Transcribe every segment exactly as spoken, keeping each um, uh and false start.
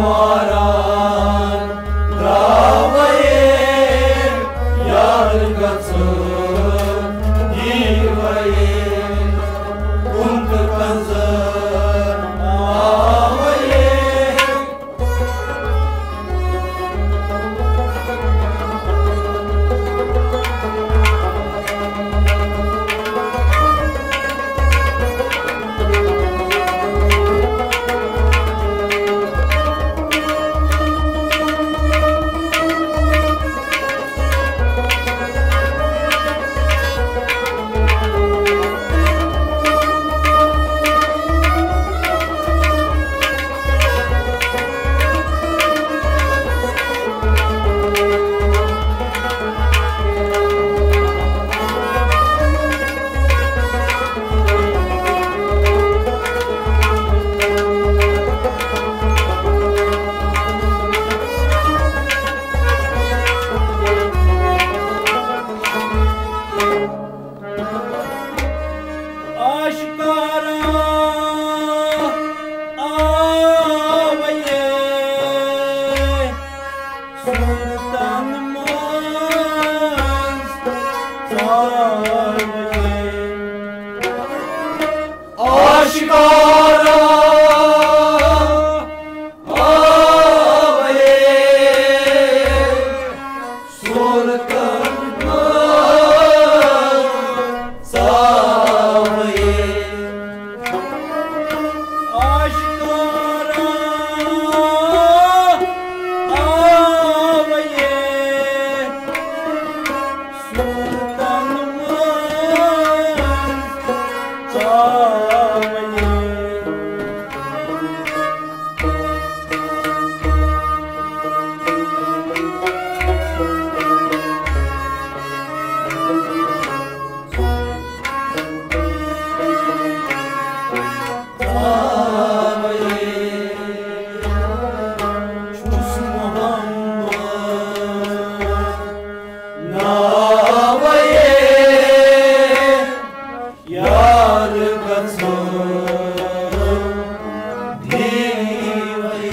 ماران درٛاوَے یار گژھو ییٖوَے، کُن تہٕ کنزٕ آوَے۔ آشکارا آوَے صورتن منٛز ژاوَے۔ آشکارا آوَے صورتن منٛز ژاوَے۔ آشکارا آوَے صورتن منٛز ژاوَے۔ چھُس محمد ناوَے یار گژھو ییٖوَے۔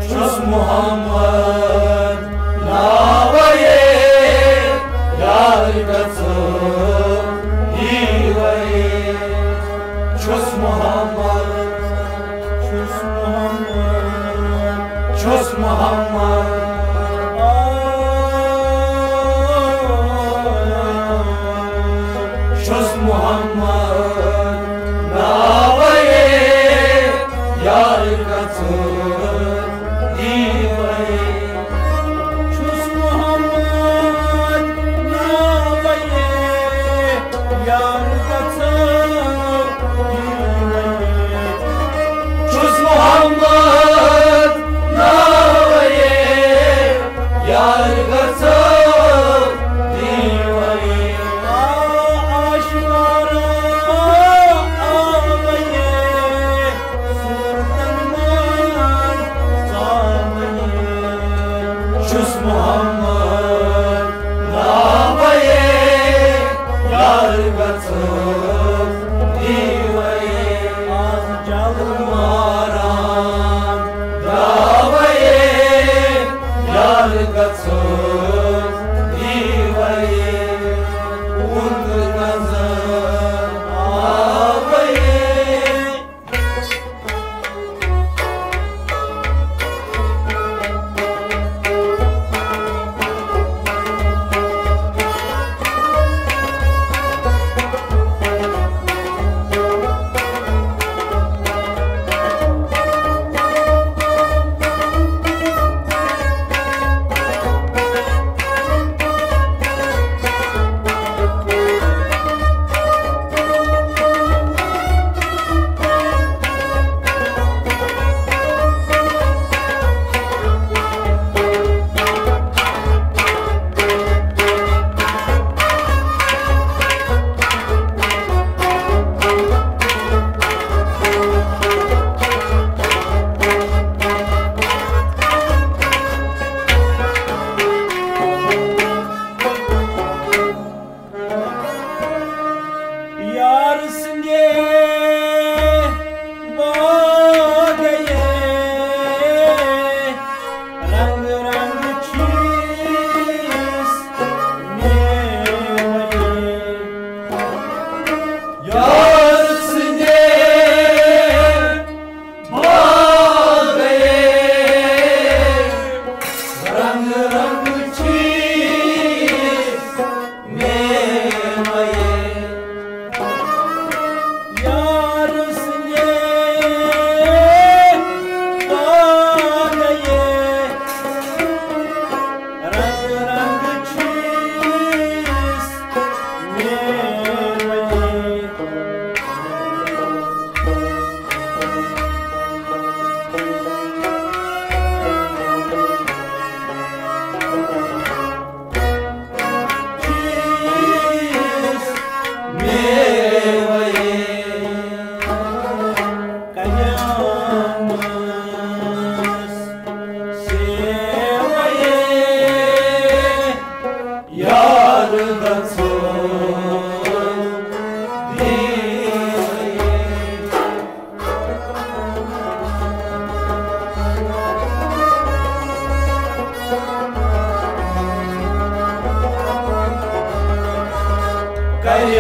چھُس محمد ناوَے یار گژھو ییٖوَے۔ چھُس محمد، چھُس محمد، چھُس محمد، چھُس محمد ناوَے یار گژھو ییٖوَے۔ چھُس محمد ناوَے یار گژھو ییٖوَے۔ چھُس محمد ناوَے یار گژھو ییٖوَے۔ آ، آشکارا آوَے صورتن منٛز ژاوَے۔ چھُس محمد ناوَے یار گژھو ییٖوَے۔ آز جل ماران درٛاوَے یار گژھو ییٖوَے۔ کُن تہٕ کنزٕ آوَے۔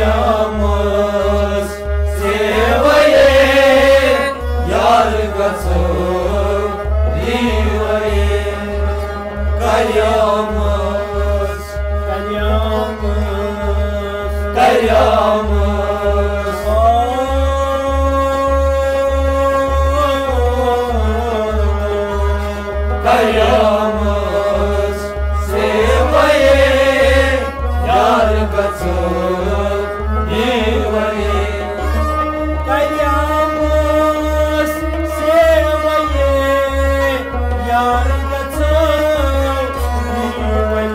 قیامس سیوے یار گژھو دیوے۔ قیامس، قیامس، قیامس، قیامس سیوے یار گژھو دیوے۔ قیامس سیوے یار گژھو دیوے۔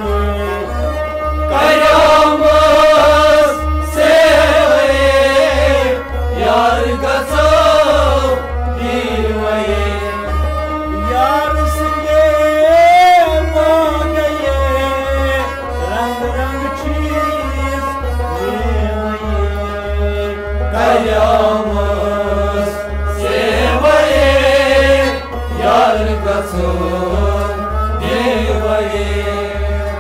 قیامس سیوے یار گژھو دیوے۔ یار سٕنٛدے باغے رنگ رنگ چیز میوے۔ قیامس سیوے یار گژھو دیوے۔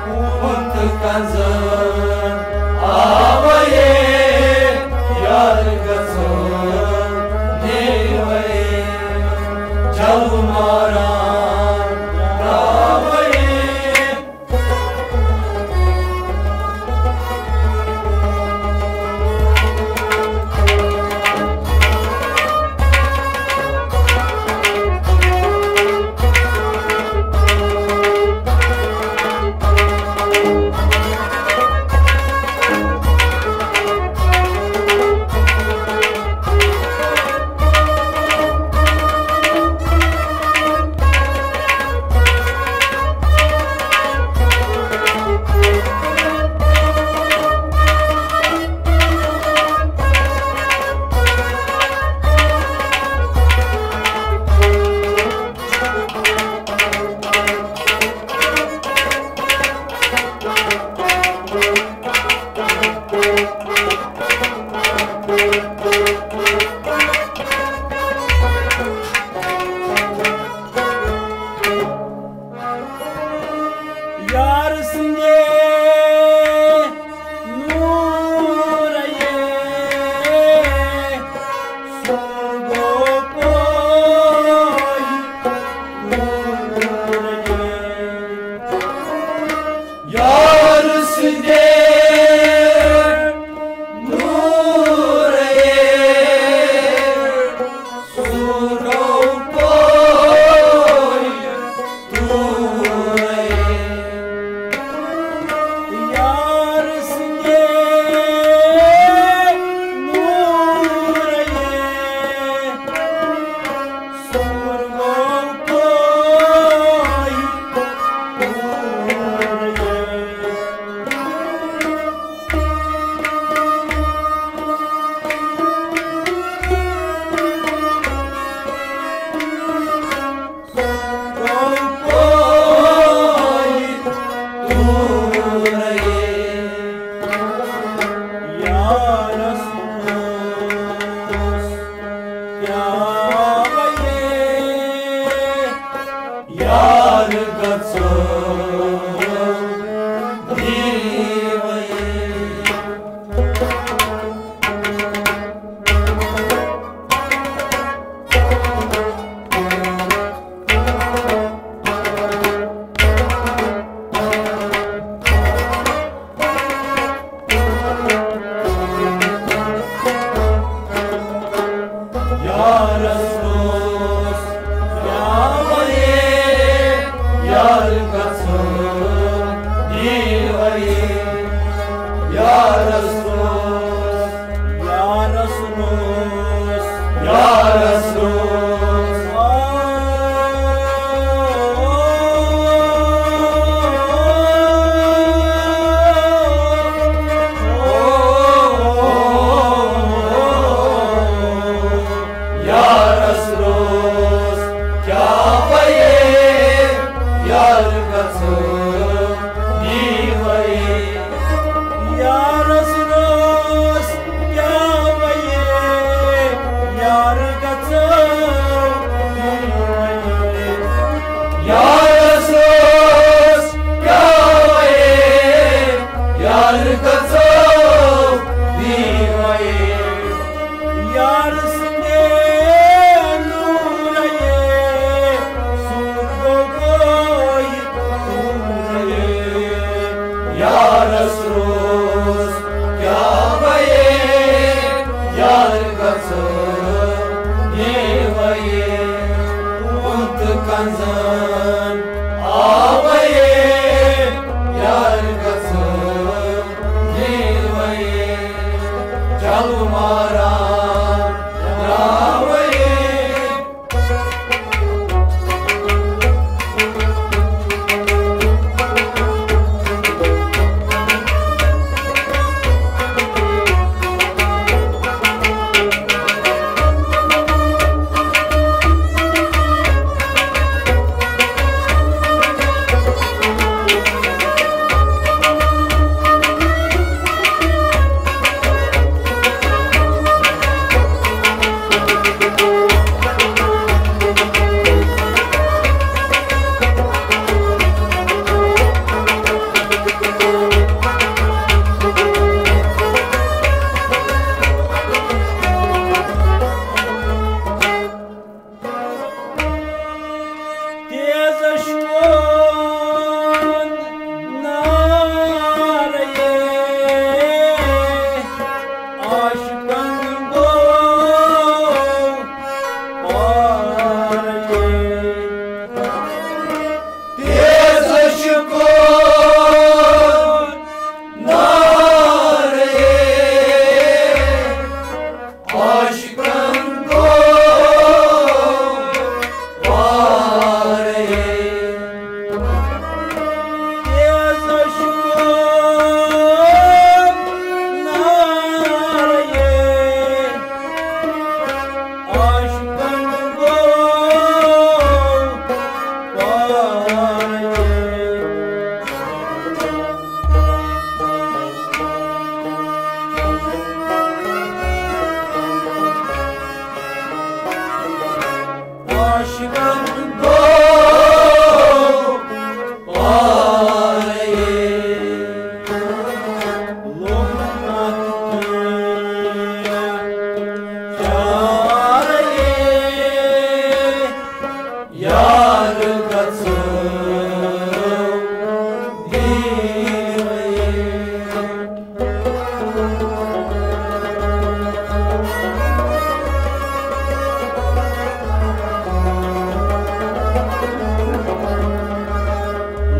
پونت کنزن آوے یار گژھو دیوے۔ جل ماران آوے۔ یار سٕنٛدے نوٗرے سورگو پوے نوٗرے۔ یار سٕنٛدے نوٗرے سورگو پوے نوٗرے۔ یار سٕنٛدے نوٗرے سورگو پوے نوٗرے۔ یار گژھو دیوے۔ یارس روز یاوے یار گژھو دیوے۔ یارس روز، یارس روز، یارس روز۔ یارس روز کیٛاہ وَیے، یار گژھو دیوے۔ یارس روز کیٛاہ وَیے، یار گژھو دیوے۔ یارس روز کیٛاہ وَیے، یار گژھو دیوے۔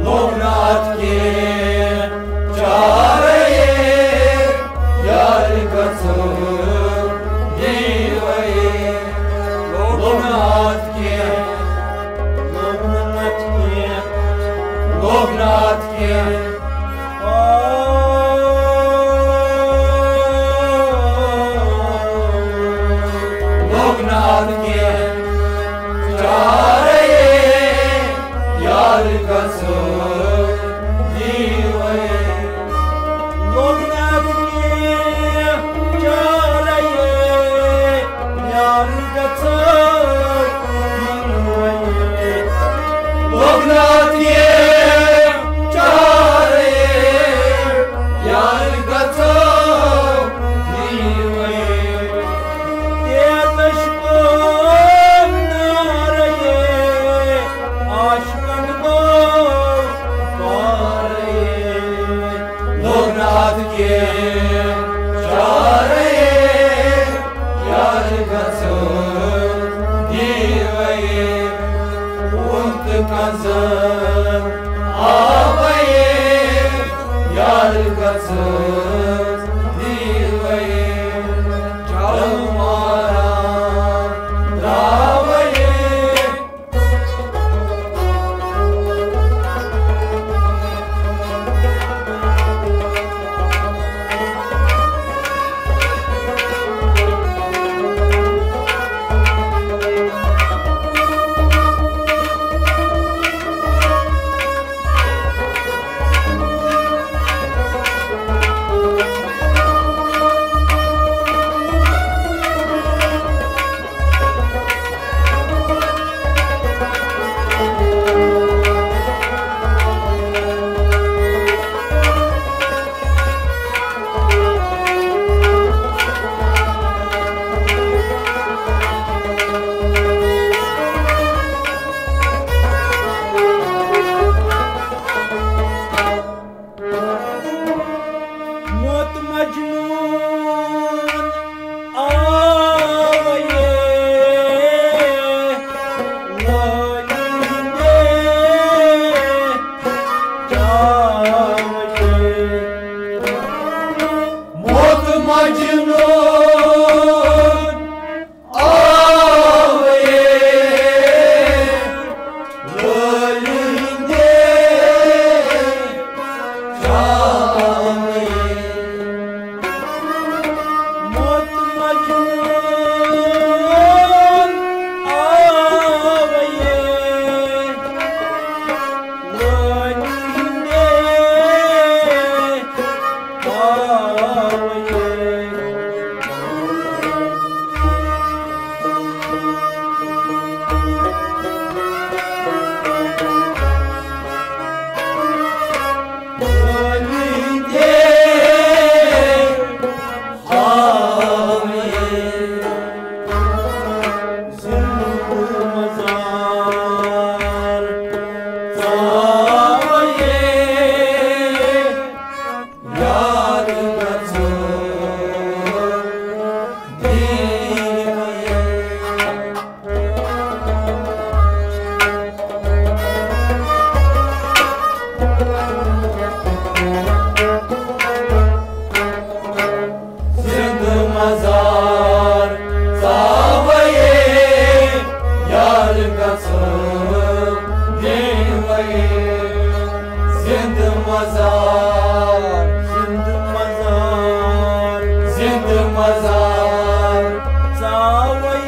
لوٚگ نہٕ اَتھ کینٛہہ چارَے، یارِ گژھو دیٖوَے۔ لوٚگ نہٕ اَتھ کینٛہہ، لوٚگ نہٕ اَتھ کینٛہہ، لوٚگ نہٕ اَتھ کینٛہہ۔ لوٚگ نہٕ اَتھ کینٛہہ چارَے، یارِ گژھو دیٖوَے۔ لوٚگ نہٕ اَتھ کینٛہہ چارَے، یارِ گژھو دیٖوَے۔ لوٚگ نہٕ اَتھ کینٛہہ چارَے، یارِ گژھو دیٖوَے۔ تیزش کوٚر نارَے، عاشقن گوٚو پارَے۔ لوٚگ نہٕ اَتھ کینٛہہ چارَے، یارِ گژھو دیٖوَے۔ اوٚن تہٕ کنزٕ آوَے، یارِ گژھو دیٖوَے۔ چلو ماران درٛاوَے۔ موت مجنون آوے، لٲلہِ ہٕنٛدے چاوے۔ موت مجنون آوے، لٲلہِ ہٕنٛدے چاوے۔ موت مجنون آوے، لٲلہِ ہٕنٛدے چاوے۔ یار گژھو دیٖوَے۔ زِنٛدٕ مزار ژاوَے، یار گژھو دیٖوَے۔ زِنٛدٕ مزار، زِنٛدٕ مزار، زِنٛدٕ مزار ژاوَے۔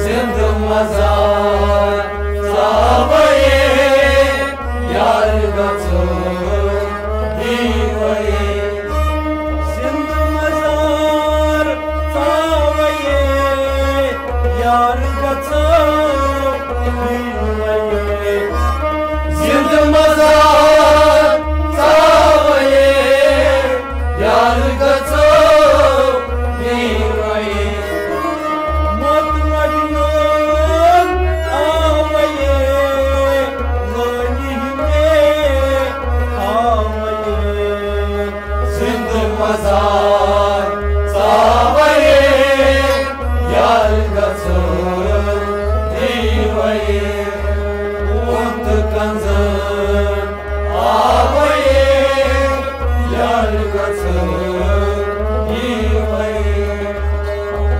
زِنٛدٕ مزار ژاوَے، یار گژھو دیٖوَے۔ زِنٛدٕ مزار ژاوَے، یار گژھو دیٖوَے۔ زِنٛدٕ مزار ژاوَے، یار گژھو دیٖوَے۔ موت مجنون آوَے، لٲنہِ ہٕنٛدے آوَے۔ زِنٛدٕ مزار ژاوَے، یار گژھو دیٖوَے، اوٚنٛد کنزٕ آوَے، یار گژھو دیٖوَے،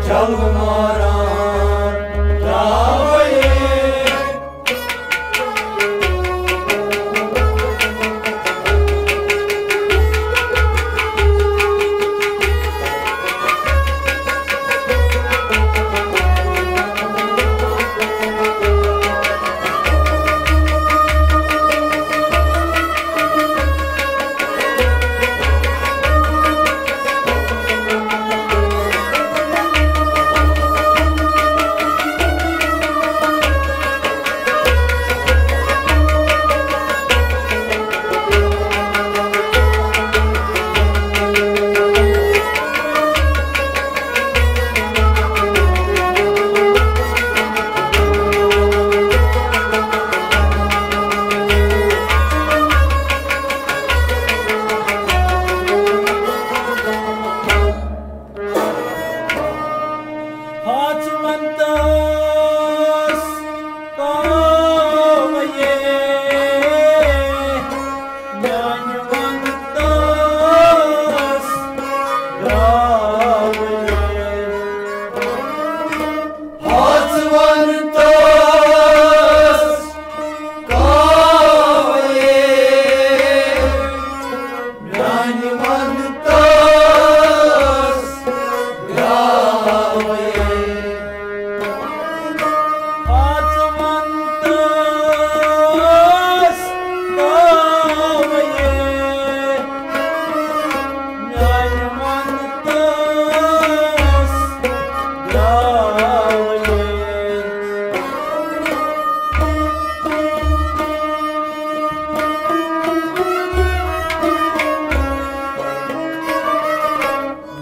جلوٕ ماران ترٛاوَے۔ ہاژٕ ونتس کاوے، میانہِ ونتس گاوے۔ ہاژٕ ونتس کاوے، میانہِ ونتس گاوے۔ ہاژٕ ونتس کاوے، میانہِ ونتس گاوے۔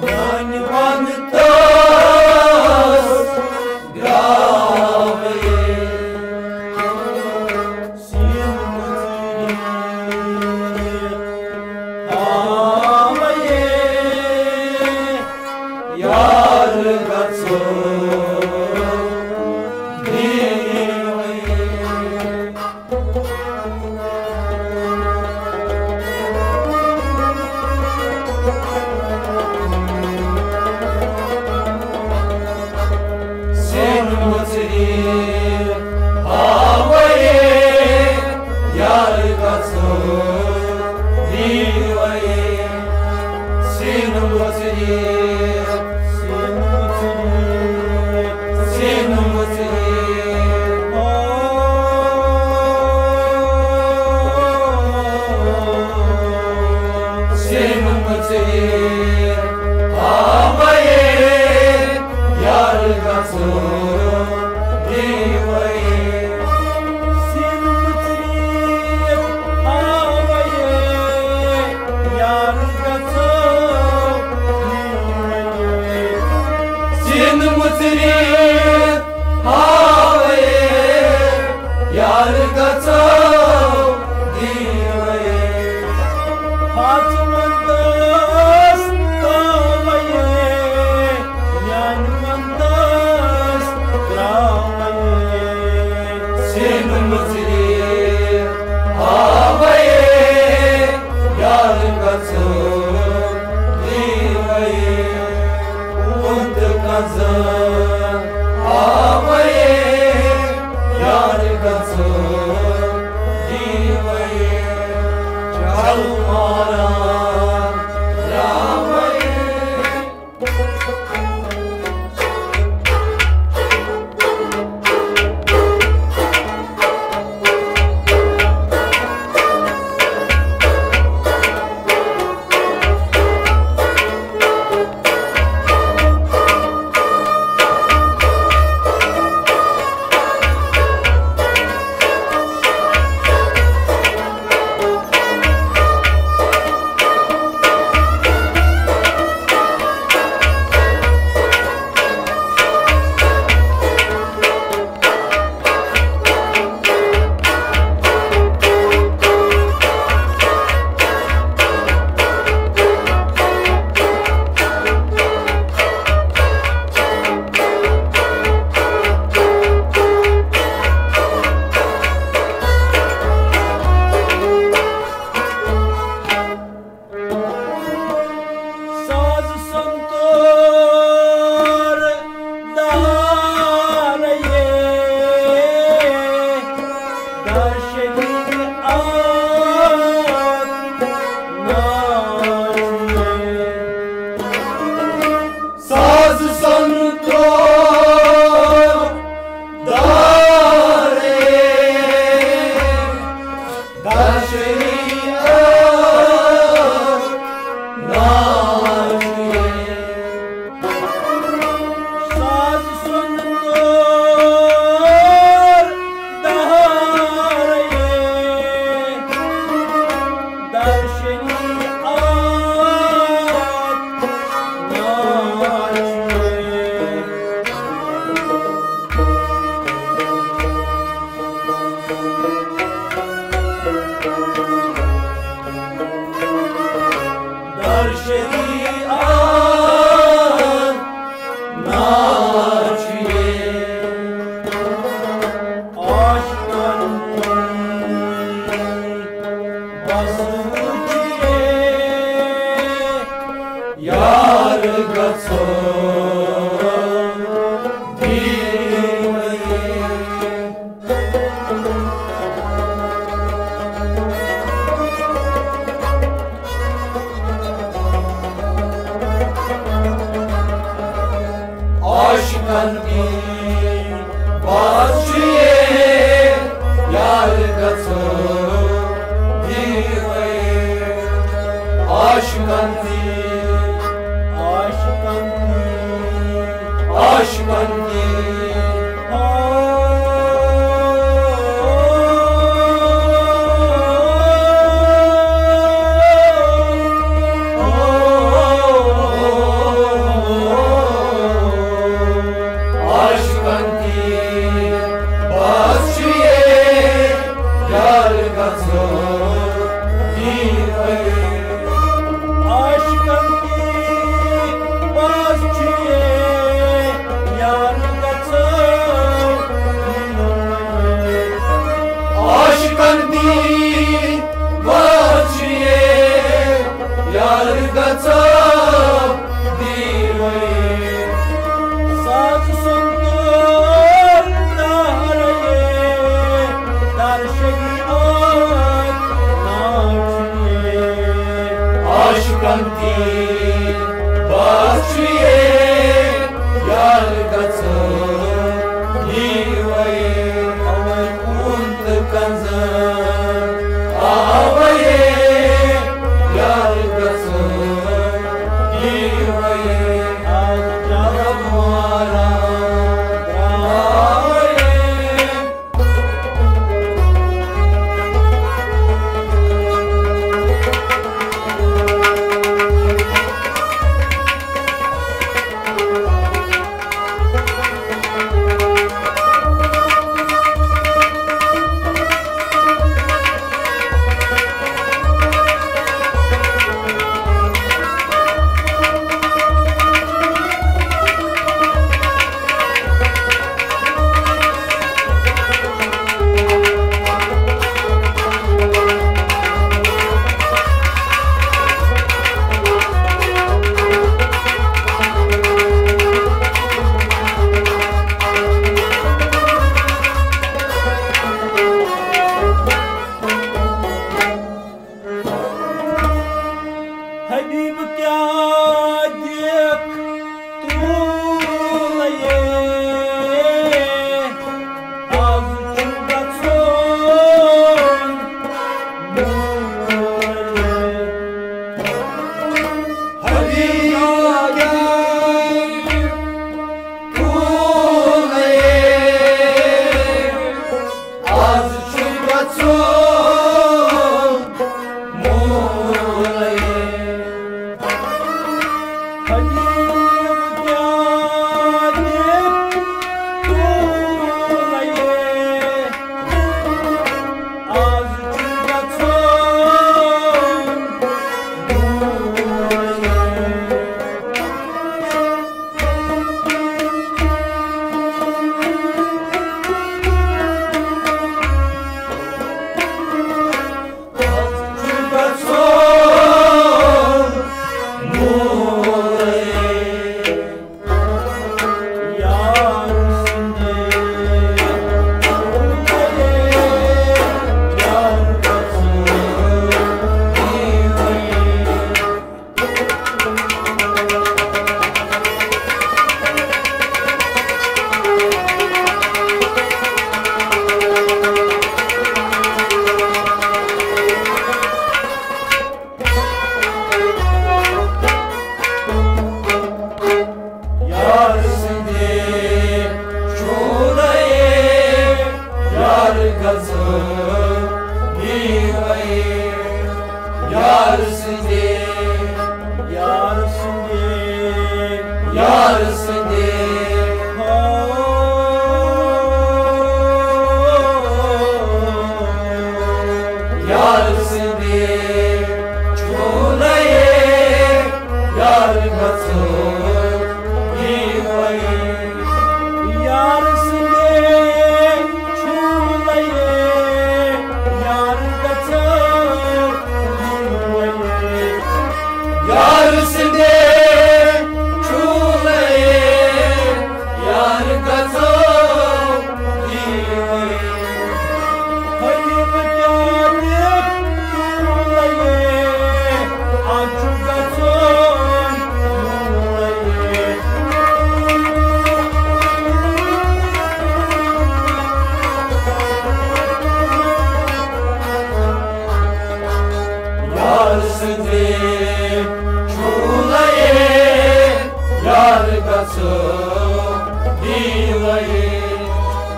میانہِ ونتس گاوے۔ سیٖنہٕ مُژرِ ہاوے، یار گژھو دیٖوَے۔ سیٖنہٕ مُژرِ ہاوَے، یار گژھو دیٖوَے۔ سیٖنہٕ مُژرِ، سیٖنہٕ مُژرِ، سیٖنہٕ مُژرِ۔ سیٖنہٕ مُژرِ ہاوَے، یار گژھو دیٖوَے۔ سیٖنہٕ مُژرِ ہاوَے، یار گژھو دیٖوَے۔ سیٖنہٕ مُژرِ ہاوَے، یار گژھو دیٖوَے۔ ہاژٕ ونتس کاوَے، میانہِ ونتس گاوَے۔ سیٖنہٕ مُژرِ ہاوَے، یار گژھو دیٖوَے۔ اوٚنٛد کنزٕ آوَے، یار گژھو دیٖوَے۔ جل ماران راوَے۔ بس چھُ یے یار گژھو دیوے عاشقن دی، عاشقن دی، عاشقن دی۔ عاشقن دی بس چھُ یے یار گژھو دیوے۔ عاشقن دی بس چھُ یے یار گژھو دیوے۔ عاشقن دی بس چھُ یے یار گژھو دیوے۔ ساز سنتور تہرے، ترشگی آت ناچے۔ عاشقن دی بس چھُ یے یار گژھو دیوے۔ اوے کُن تہٕ کنزن آوے یار گژھو دیوے۔ آز جلوارا آوے۔ حبیب کیا دیکھ تو لئے، آز چھُ گژھُن۔ حبیب کیا دیکھ تو لئے، آز چھُ گژھُن مولے۔ حبیب کیا دیکھ تو لئے، آز چھُ گژھُن مولے۔ یار سٕنٛدِ چوٗلے یار گژھو نیٖوَے۔ یار سٕنٛدِ، یار سٕنٛدِ، یار سٕنٛدِ، ہو۔ یار سٕنٛدِ چوٗلے یار گژھو نیٖوَے۔ یار سٕنٛدِ چوٗلے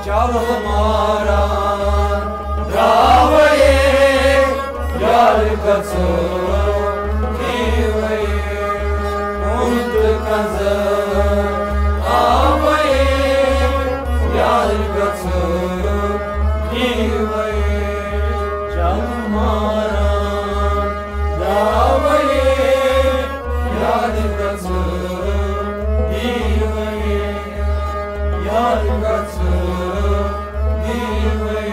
شالہٕ ماران درٛاوَے یار گژھو دیٖوَے۔ کُن تہٕ کنٛزٕ آوَے یار گژھو دیٖوَے۔ شالہٕ ماران درٛاوَے یار گژھو دیٖوَے۔ یار گژھو دیٖوَے،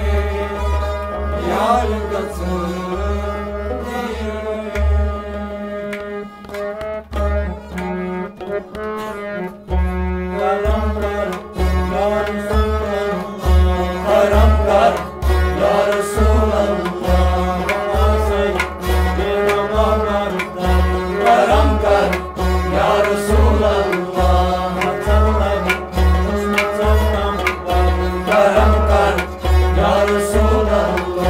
یار گژھو دیٖوَے۔ کرم کر، یا رسول اللہ۔ کرم کر، یا رسول اللہ۔ کرم کر، یا رسول اللہ۔ کرم کر، یا رسول اللہ۔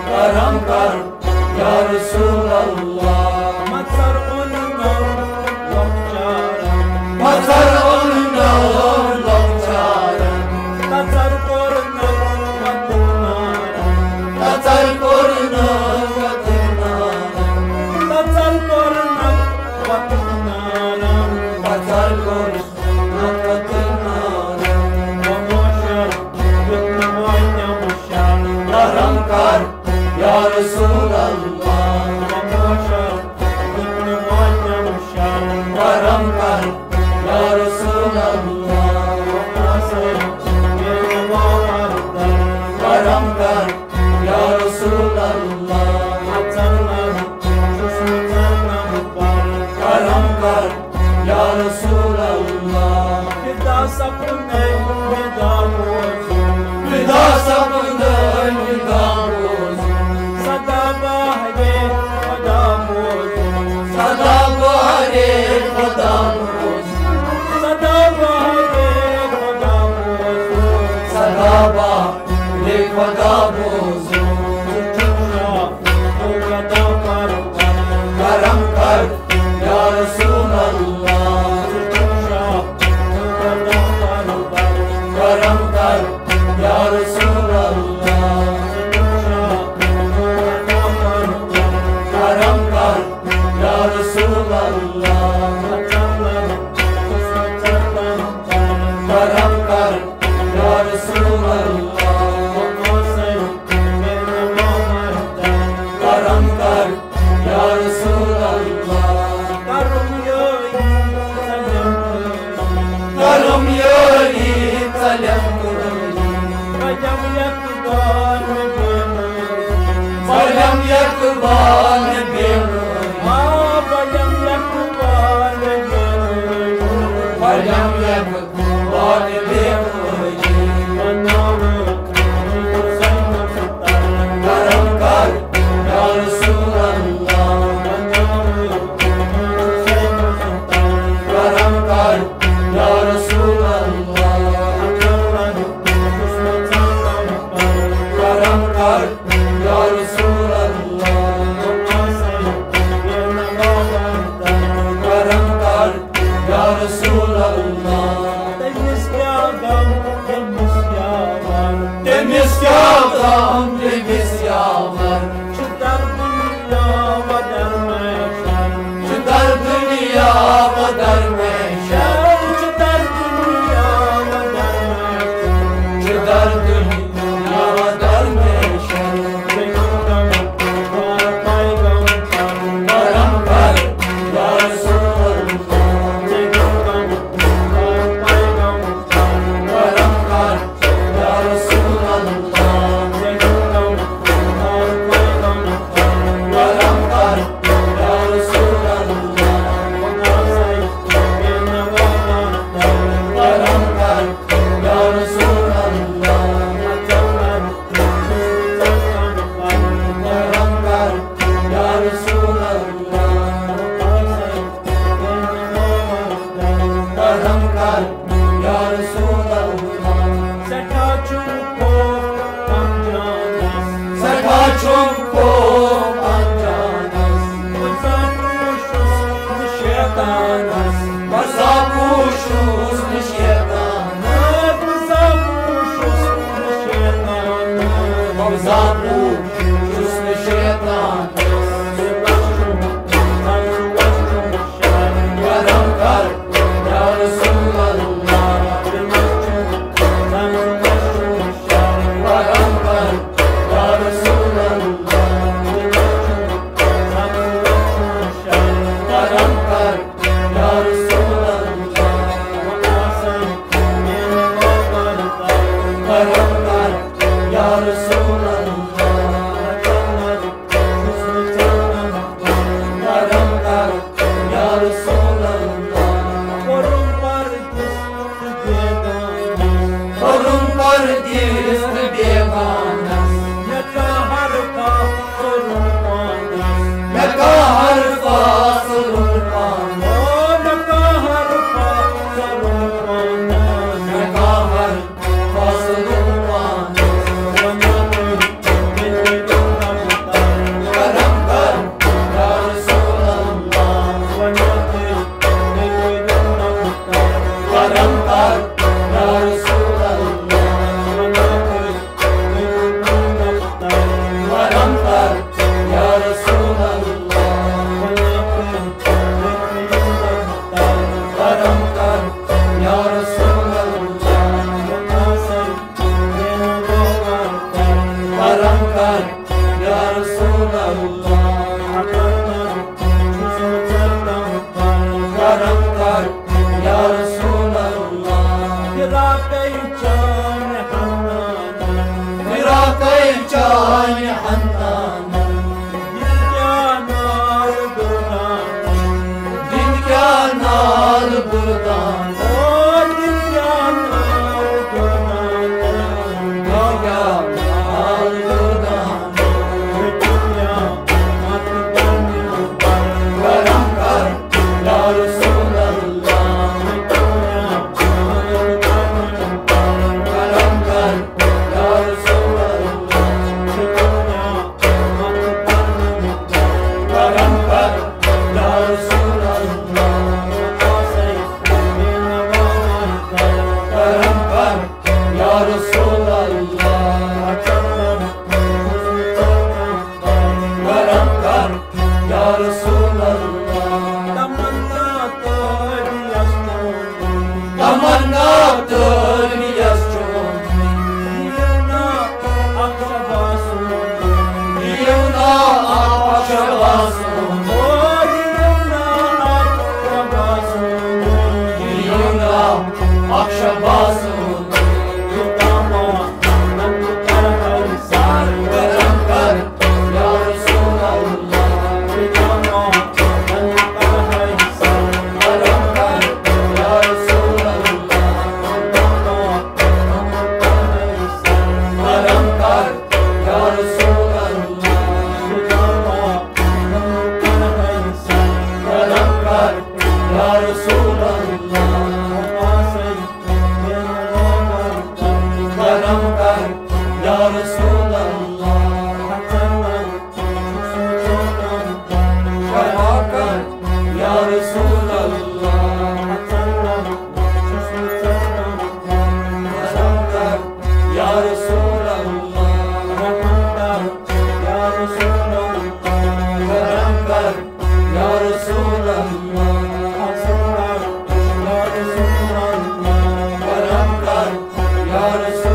کرم کر، یا رسول اللہ۔ مژر اوٚن نوٚو لۄکچارن۔ مژر اوٚن نوٚو لۄکچارن۔ تژر کوٚر نوٚو وۄتھُن نارن۔ تژر کوٚر نوٚو وۄتھُن نارن۔ تژر کوٚر نوٚو وۄتھُن نارن۔ تژر کوٚر نوٚو وۄتھُن نارن۔ کرم کر، یا رسول اللہ۔ کرم کر، یا رسول اللہ۔ کرم کر، یا رسول اللہ۔ کرم کر، یا رسول اللہ۔ فدا سپدے فدا بوزُن۔ فدا سپدے فدا بوزُن۔ سدا بہرے خدا بوزُن۔ سدا بہرے خدا بوزُن۔ سدا بہرے خدا بوزُن۔ سدا بہرے خدا بوزُن۔ کرم کر، یا رسول اللہ۔ کرم کر، یا رسول اللہ۔ کرم کر، یا رسول اللہ۔ کرم کر، یا رسول اللہ۔ کرم کر، یا رسول اللہ۔ کرم یٲری ژلٮ۪م کٲری۔ کرم یٲری ژلٮ۪م کٲری۔ بلٮ۪م یک بار بے مٲری۔ بلٮ۪م یک بار بے مٲری۔ آ، بلٮ۪م یک بار بے مٲری۔ بلٮ۪م یک یا رسول اللہ۔ تٔمِس کیٛاہ غم، تٔمِس کیٛاہ غم۔ تٔمِس کیٛاہ غم، تٔمِس کیٛاہ غم۔ چھُ در دُنیا و در محشر۔ چھُ در دُنیا و در محشر۔ چھُ در دُنیا و در محشر۔ چھُ در دُنیا و در محشر۔ چھُس نہٕ شیطان، بہٕ زانہٕ بہٕ چھُس نہٕ شیطان، بہٕ زانہٕ بہٕ چھُس نہٕ شیطان۔ کرم کر یا رسول اللہ، کرم کر یا رسول اللہ، کرم کر یا رسول اللہ، کرم کر یا رسول اللہ، کرم کر یا رسول اللہ۔ کوٚرُم پردیس تہٕ بیگانس، کوٚرُم پردیس تہٕ بیگانس، مےٚ قہر فاصلُن پانس، مےٚ قہر فاصلُن پانس، او مےٚ قہر فاصلُن پانس، مےٚ قہر فاصلُن پانس۔ وۄنۍ یوتُے مےٚ کٔرِو رفتار، کرم کر یا رسول اللہ۔ وۄنۍ یوتُے مےٚ کٔرِو رفتار، کرم کر یا رسول اللہ۔ وۄنۍ یوتُے کرم کر یا رسول اللہ، کرم کر یا رسول اللہ، کرم کر یا رسول اللہ، کرم کر یا رسول اللہ۔ فراقے چانہِ حنانن، فراقے چانہِ حنانن، دِل کیٛاہ نال بُردان، دِل کیٛاہ نال بُردان، او دِل کیٛاہ نال بُردان، دِل کیٛاہ نال بُردان۔ کرم کر یا رسول اللہ، کرم کر یا رسول اللہ، کرم کر یا رسول اللہ، کرم کر یا رسول اللہ، کرم کر یا رسول اللہ۔ تمنا تٲبیَس چون، تمنا تٲبیَس چون، یِیِو نا اکھ شباسُن، یِیِو نا اکھ شباسُن، او یِیِو نا اکھ شباسُن، یِیِو نا اکھ شباسُن۔ یا رسول اللہ، کرم کر یا رسول اللہ، کرم کر یا رسول اللہ، کرم کر یا رسول اللہ، کرم کر یا رسول اللہ، کرم کر یا رسول اللہ، کرم کر یا رسول